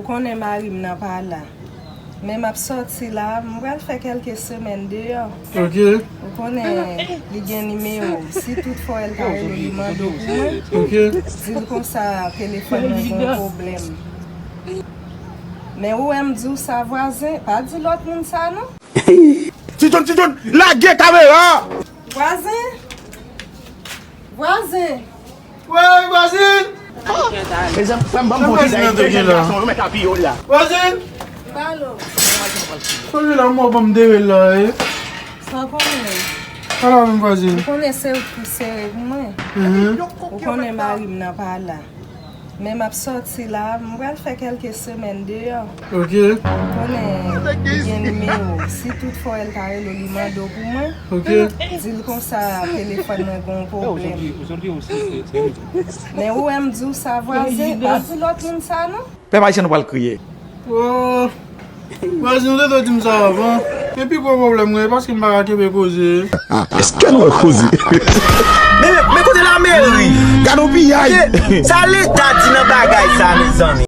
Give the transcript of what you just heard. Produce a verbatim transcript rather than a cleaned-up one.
Ou konnen mari m nan pa la. Men m ap sòti la, m pral fè kèlke semèn deyò. Ok. Ou konnen li gen nimewo m. Si tout fwa l ta rele w, li mande w pou mwen, ok, di l konsa telefòn mwen gen yon pwoblèm. Men ou wè m di w sa, vwazen, pa di lòt moun sa non. Ti John, Ti John, lage kamera! Vwazen! Vwazen! Wey, vwazin! Mezanmi, frè m, ban m fè yon ti vwazin nan te gen la. Yo mèt apiye w la. Vwazin! M ba l. Sa w vin la, mò ban m dere l la, e? Sa w konnen? Ala menm vwazin. M konnen se ou ki sere pou mwen. Mhm. Ou konnen mari m nan pa la. Men m ap sòti la, m pral fè kèlke semèn deyò. Ok. Ou konnen li gen nimewo m. Si tout fwa l ta rele w, li mande w pou mwen, ok, di l konsa telefòn mwen gen yon pwoblèm. Men ou wè m di w sa, vwazen, pa di lòt moun sa non. Pèp ayisyen, nou pral kriye. Oh. Vwazin, ou te dwe di m sa avan. Men pi gwo pwoblèm mwen, e paske m pa ka kenbe koze. Ah, èske nou wè koze? Men, men, men kote lameri? Gade yon piyay. Sa leta di nan bagay sa, mezanmi?